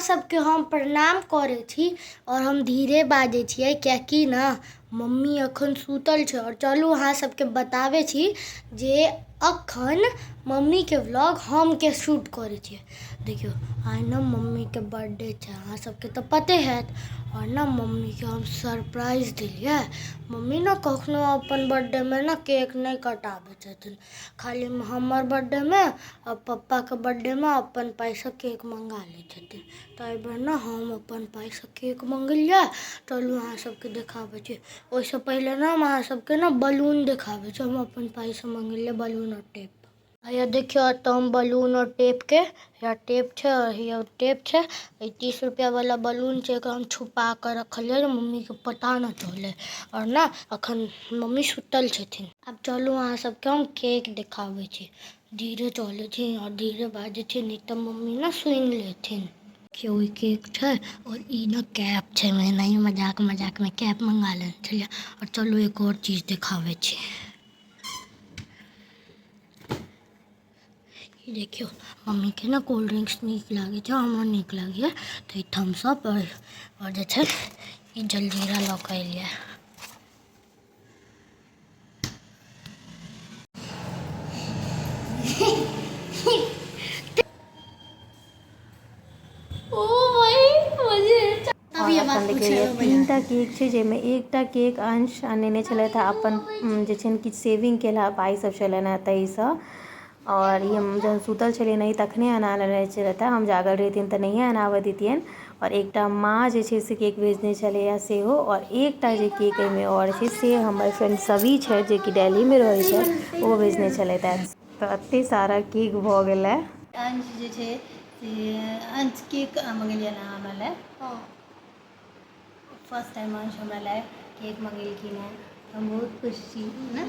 सबके हम प्रणाम करै छी और हम धीरे बाजै छियै कियाकि ने मम्मी अखन सुतल छै। और चलू अहाँ सबके बताबै छी जे अखन मम्मीके व्लॉग हम के शूट करै छियै। देखियौ आइ ने मम्मीके बर्थडे छै, अहाँ सबके तऽ पते हैत। और ने मम्मीके हम सरप्राइज देलियै। मम्मी ने कखनो अपन बर्थडेमे ने केक नहि कटाबै छथिन, खाली हमर बर्थडेमे आओर पप्पाके बर्थडेमे अपन पाइसँ केक मंगा लै छथिन। तऽ एहिबेर ने हम अपन पाइसँ केक मंगेलियै। चलू अहाँ सबके देखाबै छी। ओहिसँ पहिले ने हम अहाँ सबके ने बलून देखाबै छी। हम अपन पाइसँ मंगेलियै बलून आओर टेप। हैया देखियौ एतऽ हम बलून आओर टेपके, हैया टेप छै आओर हैया टेप छै। ई 30 रुपया वाला बलून छै, एकरा हम छुपा कऽ रखलियै मम्मीके पता न चलै। आओर ने अखन मम्मी सुतल छथिन। आब चलू अहाँ सबके हम केक देखाबै छी। धीरे चलै छी आओर धीरे बाजै छी, नहि तऽ मम्मी ने सुनि लेथिन। देखियौ ई केक छै और ई ने कैप छै। हम एनाही मजाक मजाकमे कैप मंगा लेने छलियै। आओर चलू एक और चीज देखाबै छी। ई देखियौ मम्मीके ने कोल्ड ड्रिंक्स नीक लागै छै, हमरो नीक लागैए, तऽ ई थम्स अप आओर जे छै ई जलजीरा लऽ कऽ एलियै। ओ भाई मुझे और एखन देखियौ 3टा केक छै, जाहिमे एकटा केक अंश अनने छलथि हँ अपन जे छै किछु सेविंग केलहा पाइ सब छलनि हँ ताहिसँ। और ई हम जहन सुतल छलियनि हँ तखने अना लेने छलथि हँ, हम जागल रहितियनि तऽ नहिए अनाबऽ दैतियनि। और एकटा माँ जे छै से केक भेजने छलैए सेहो। और एकटा जे केक एहिमे आओर छै से हमर फ्रेंड सभी छथि जेकि दिल्लीमे रहै छथि, ओ भेजने छलथि हँ। तऽ एते सारा केक भऽ गेलै। अंश जे छै से अंश केक मंगेलियनि हँ हमरा लए। फर्स्ट टाइम अंश हमरा लए केक मंगेलखिन हँ, हम बहुत खुश छी ने।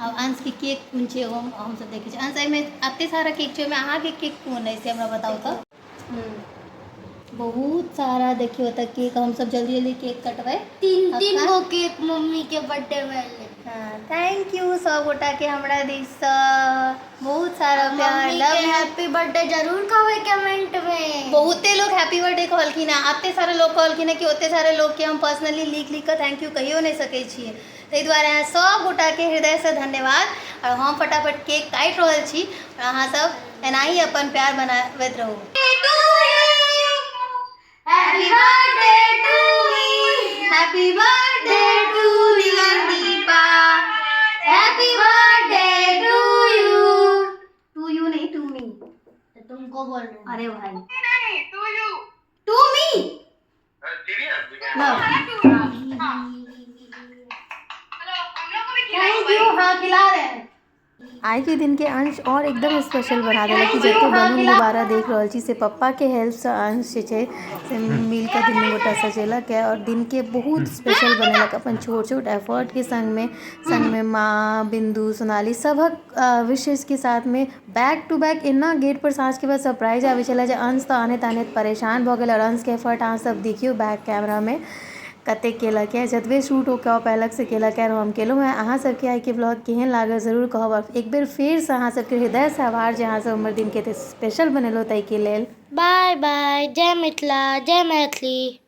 आब अंशके केक कोन छै ओ हमसब देखै छी। अंश एहिमे एते सारा केक छै, ओहिमे अहाँके केक कोन अइ से हमरा बताउ तऽ। बहुत सारा देखियौ तऽ केक, हमसब जल्दी जल्दी केक कटबै। 3-3 गो केक मम्मी के बर्थडे में एलै। हाँ, thank you सब गोटा के हमरा दिससँ बहुत सारा प्यार। मम्मी के हैप्पी बर्थडे जरूर कहबै कमेंट में। बहुते लोग हैप्पी बर्थडे कहलखिन हँ, एते सारा लोग कहलखिन हँ कि ओते सारा लोग के हम पर्सनली लिख लिख कऽ thank you कहियो नहि सकै छियै। ताहि दुआरे अहाँ सब गोटा के हृदयसँ धन्यवाद। आओर हम फटाफट केक काटि रहल छी आओर अहाँ सब एनाही अपन प्यार बनाबैत रहू। Happy birthday to me, happy birthday to Deepa, happy birthday to you. To you नहीं, टू मी। तुमको बोल रहे हैं। अरे भाई नहीं, to you. To me. Serious? Thank you. हाँ खिला रहे हैं। आइ के दिन के अंश और एकदम स्पेशल बना देलक कि जते बलून गुब्बारा देख रहल छी से पप्पा के हेल्पसँ अंश जे छै से मिल कऽ दुनू गोटा सजेलक है और दिन के बहुत स्पेशल बनेलक अपन छोट छोट एफर्ट के संगमे माँ, बिंदु, सोनाली सभक विशेष के साथमे बैक टू बैक एना गेट पर साँझके बाद सरप्राइज आबै छलै जे अंश तऽ आनैत आनैत परेशान भऽ गेल। और अंशके एफर्ट अहाँ सब देखियौ बैक कैमरामे कतेक केलक है, जतबे शूट ओ कऽ पेलक से केलक है। हम केलहुँ हेँ। अहाँ सबके आइके व्लॉग केहन लागल जरूर कहब। और एक बेर फेरसँ अहाँ सबके हृदयसँ आभार जे अहाँ सब हमर दिनके एते स्पेशल बनेलहुँ ताहिके लेल। बाय बाय, जय मिथिला, जय मैथिली।